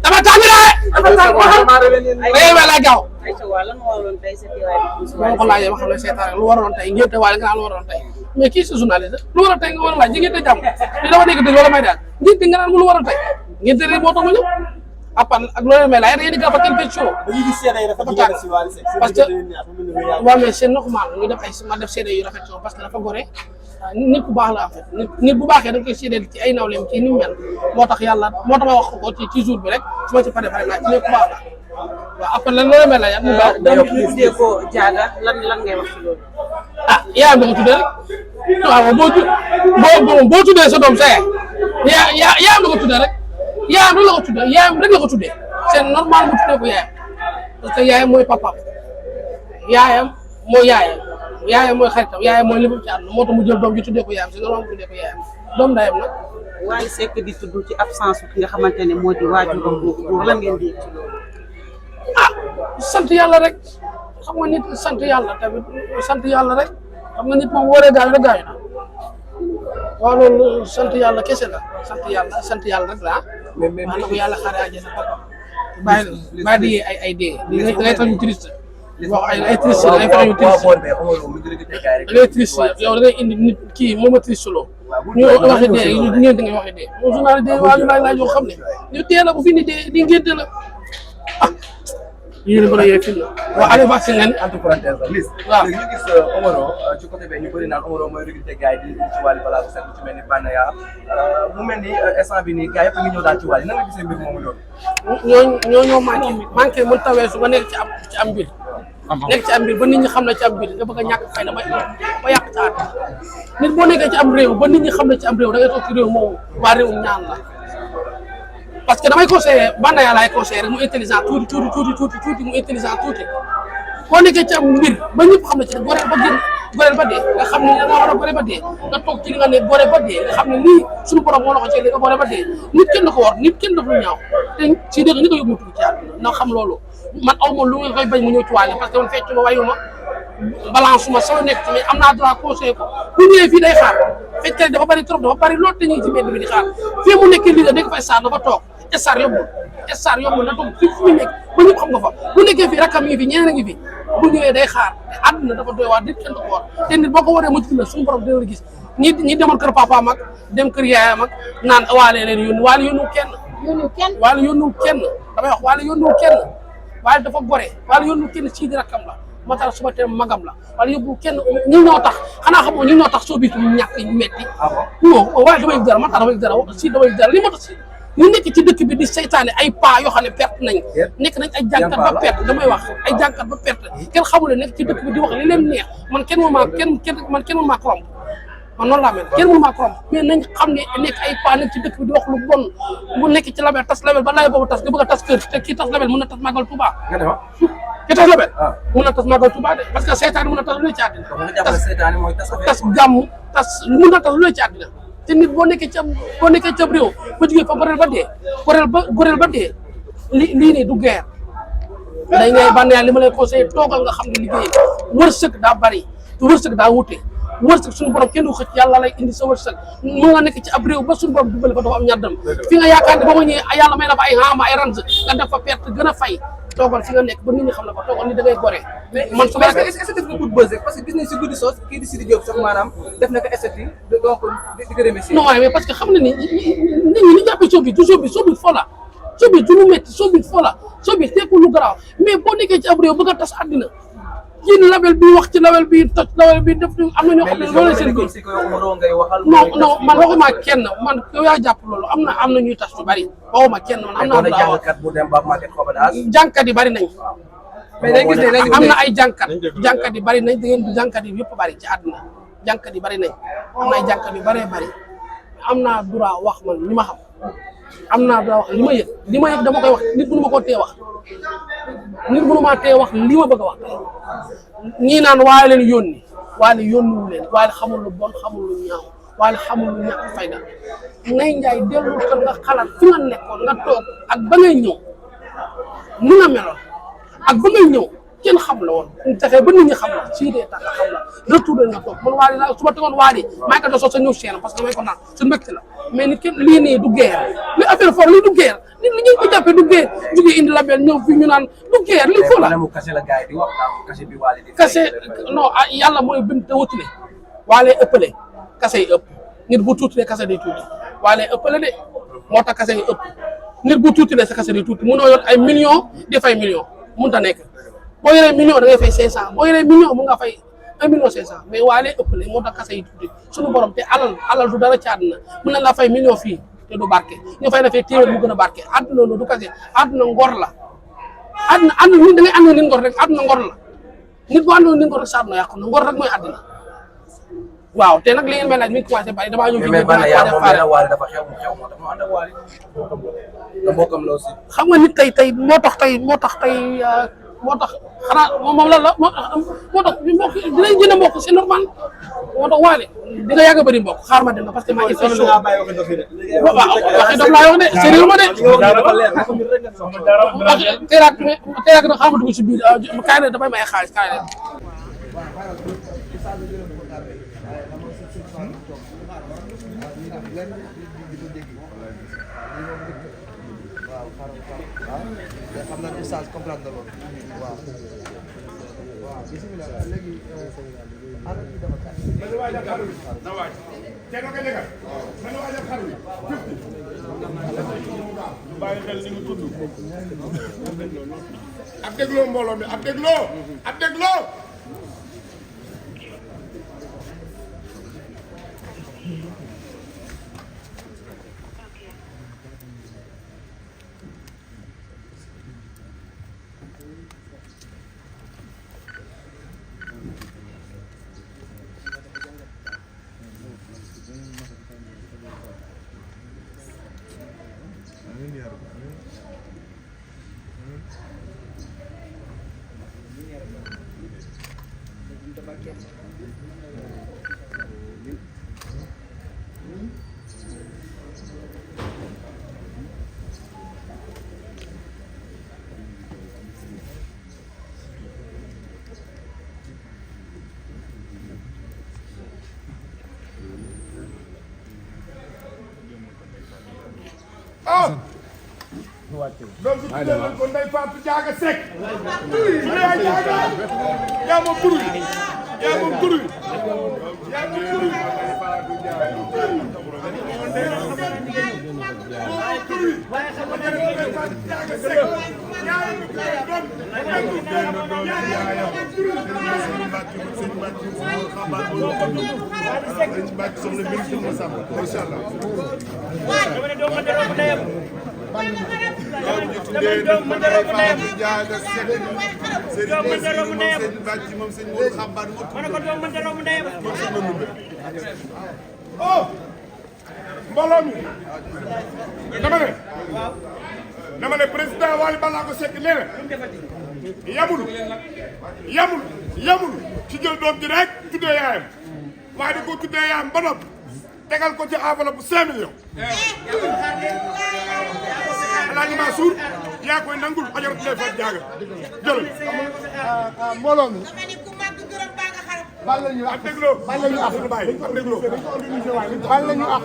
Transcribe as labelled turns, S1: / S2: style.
S1: dama tàng de. lay gaaw. boo ko laajee ma xam ne seetaan lu waroon tey ngénte waale nga naan lu waroon tey mais kii si journaliste lu waroon tey nga war a laaj ngénte jàmm li dama dégg dëgg wala may daal ngénte nga naan mu lu waroon tey ngénte rek moo tax ma ñëw après ak loolu may laaj yéen a gàpp kenn question parce que waaw mais c'est normal ñu def ay ma def seede yu rafet parce que dafa gore nit ku baax la en fait nit bu baaxee da nga koy seedeel ci ay nawleem ci ni mu mel moo tax yàlla moo tax ma wax ko ci jour bi rek su ma ci paree naa ci nit ku baax la waaw après lan loolu may laaj mu baax
S2: donc ñu tuddee ko Diaga lan ngay wax ci loolu
S1: ah yaayam da nga tuddee rek waaw boo tuddee sa doom sa yaayam da nga tuddee rek yaayam rek la ko tuddee yaayam rek la ko tuddee c'est normal mu tuddee ko yaayam parce que yaayam mooy papaam yaayam mooy xaritam yaayam mooy li mu ci àdduna moo tax mu jël doom ji tuddee ko yaayam c'est normal mu tuddee ko yaayam doom ndayam nag.
S2: Wally Seck di tudd ci absence ki nga xamante ne moo di waajuram boobu lan ngeen di ci loolu.
S1: ah sant yàlla rek xam nga nit sant yàlla tamit sant yàlla rek xam nga nit moom waree gaañu rek gaañu na waaw loolu sant yàlla kese la sant yàlla rwax na ko yàlla xaare àjjana papa bàyyi di ay dee ngay tax ñu triste wax ay triste ay fa ñu triste yow da ngay indi nit kii moom a triste loo ñu waxi dee ñu ngénte ngay waxi dee moom journal dee waa ñu laaj yoo xam ne ñu tee la bu fi ni dee di ngénte la ah yéen a bëri yooyu fi la waaw allez vaccin ngeen
S3: entre parenthèse la Liss
S1: waaw
S3: léegi ñu gis Omaro ci côté bi ñu bëri naan Omaro mooy recruter gars yi di ci Wally balaa bu set ci mel ni Banaya mu mel ni instant bi nii gars yëpp ngi ñëw daal ci Wally nan nga gisee mbir moomu loolu
S1: ñoo manqué mën tawee su nga nekk ci am mbir nekk ci am mbir ba nit ñi xam ne ci am mbir nga bëgg a ñàkk fay na ba yàq caat nit boo nekkee ci am réew ba nit ñi xam ne ci am réew da ngay toog ci réew moomu waa réew ñaan la parce que damay conseillé Banaya laay conseillé rek mu intelligent tuuti mu intelligent tuuti boo nekkee ci am mbir ba ñëpp xam ne ci goreel ba dee nga xam ne da nga war a gore ba dee nga toog ci li nga ne gore ba dee nga xam ne lii suñu borom moo la ko ci li nga gore ba dee nit kenn du ko war nit kenn daf lu ñaaw te ci dëgg ni ko yóbbu tuuti ci àdduna na xam loolu man aw ma lu nga koy bañ mu ñëw ci Wally parce que man fecc ma wayu ma balance ma sama nekk ci mais am naa droit conseillé ko bu ñëwee fii day xaar fecckat dafa bari trop dafa bari loolu te ñu ngi ci mbedd bi di xaar fii mu nekk lii dégg fa star dafa toog star yombul na toog fi mu nekk ba ñëpp xam nga fa bu nekkee fii rakkam ngi fi ñeneen a ngi fi bu ñëwee day xaar te àdduna dafa doy waar nit kenn du ko war te nit boo ko waree mu la suñu borom dina la gis ñi demoon kër papa mag dem kër yaayam ak naan Wally leen yónni Wally yónniwul kenn Wally yónniwul kenn damay wax Wally yónniwul kenn Wally dafa gore Wally yónniwul kenn sii di rakkam la matal suba teel magam la Wally yóbbu kenn ñi ñoo tax xanaa xamoo ñi ñoo tax soo biitu ñu ñàkk ñu metti non Wally damay dara matal damay dara si damay dara li ma tax si ñu nekk ci dëkk bi di seytaane ay pas yoo xam ne perte nañ nekk nañ ay jànkat ba perte damay wax ay jànkat ba perte kenn xamule nekk ci dëkk bi di wax li leen neex man kenn mënu maa koromp man noonu laa mel kenn mënu maa koromp mais nañ xam ne nekk ay pas nekk ci dëkk bi di wax lu bon bu nekk ci label tas label ba label boobu tas nga bëgg a tas kër te kii tas label mën na tas màggal Touba ki tas label mën na tas màggal Touba de parce que seytaane mën na tas lu ne ci àddina tas gàmm tas mën na tas lu ne ci àddina te nit boo nekkee ci réew ba jógee fa goreel ba dee lii nii du guerre day ngay Banaya li ma lay conseillé toogal nga xam ne liggéey wërsëg daa bari te wërsëg daa wute wërsëg suñu borom kenn du xëcc yàlla lay indi sa wërsëg mën nga nekk ci ab réew ba suñu borom dugal fa dafa am ñaar dërëm fi nga yaakaar ne ba ma ñëwee yàlla may na fa ay xaama ay range nga def fa perte gën a fay toogal fi nga nekk ba nit ñi xam ne fa toogal ni da ngay gore man sama
S3: est-ce que def nga coup de buzz parce que gis nañ si guddi soos kii di Sidi Diop sax maanaam def na ko esthétique donc di ko remercier
S1: non waaye mais parce que xam na ni nit ñi jàppee showbiz du showbiz fo la showbiz du lu métti showbiz fo la showbiz tekkul lu garaaw mais boo nekkee ci ab réew bëgg a tas àddina yéen label bi wax ci label bi toj label bi def am na ñoo xam ne loolu seen biir non man waxuma kenn man yow yaa jàpp loolu am na ñuy tas yu bari waxuma kenn man am naa jànkat yi bari nañ
S3: mais day gis ne
S1: am na ay jànkat yi bari nañ da ngeen di jànkat yi yëpp bari ci àdduna jànkat yi bari nañ am na ay jànkat yu bari am naa droit wax man li ma xam am naa droit wax li ma yëg dama koy wax nit mënu ma koo tee wax nit mënu maa tee wax li ma bëgg a wax tey ñii naan Wally leen yónni Wally yónniwu leen Wally xamul lu bon xamul lu ñaaw Wally xamul lu ñàkk fayda Ngay Njaay dellu kër nga xalaat fi nga nekkoon nga toog ak ba ngay ñëw ni nga meloon ak ba ngay ñëw kenn xam la woon fexe ba nit ñi xam la sii dee tax nga xam la retour nga toog man Wally la su ma tegoon Wally maa ngi ko doon sa ñëw chaîne parce que damay ko naan su mbégte la mais nit ki lii nii du guerre li affaire fort lii du guerre nit li ñu ko jàppee du guerre jógee indi label ñëw fii ñu naan du guerre lii foo la cachet non yàlla mooy bind te wutule Wally ëppale cachet yi ëpp nit bu tuutilee cachet day tuuti Wally ëppale de moo tax cachet yi ëpp nit bu tuutilee sa cachet day tuuti mënoo yor ay millions di fay millions mënut a nekk boo yoree million da ngay fay 500 boo yoree million mun nga fay 1 million 500 mais Wally ëppale moo tax kase yi tuuti suñu borom te alal du dara ci àdduna mën na la fay million fii te du barke ñu fay defee téeméer mu gën a barke àdduna loolu du kase àdduna ngor la àdduna nit da ngay àndoo nit ngor rek àdduna ngor la nit bu àndoo nit ngor rek sa àdduna yàqu na ngor rek mooy àdduna waaw te nag li ngeen may laaj mi ngi commencé bari damaa ñëw fi xam nga nit tey moo tax xanaa moom lan la moo tax mbokk dinañ jënd mbokk c'est normal moo tax Wally di nga yàgg a bëri mbokk xaar ma dem na parce que maa ngi fay show waaw waxi dof laa wax de sérieux ma de teeraat na xaama dugg si biir kaay ne damay may xaalis kaay leen
S4: xam naa message comprendre loolu waaw waaw bismillah léegi ana ci dama ka na waaj te ko dega man waajal xaru ñu bàyyi xel ni ñu tudd ab dégloo mbooloo mi ab dégloo donc su tuddee nañ ko Ndeye Fatou Diaga Seck yaa Diaga yaa moom tur wi yaa moom tur wi yaa moom tur wi mbooloo mi dama ne président Wally Ballago Seck nee na yamul ci jël doom ji rek tuddee yaayam waaye da ko tuddee yaayam ba noppi tegal ko ci enveloppe bu 5 millions. Alaaji Mansour yaa koy nangul ajaratu Ndeye Fatou Diaga jël mbooloo mi bal la ñu wax dégloo bal la ñu wax bàyyi dégloo bal la ñu wax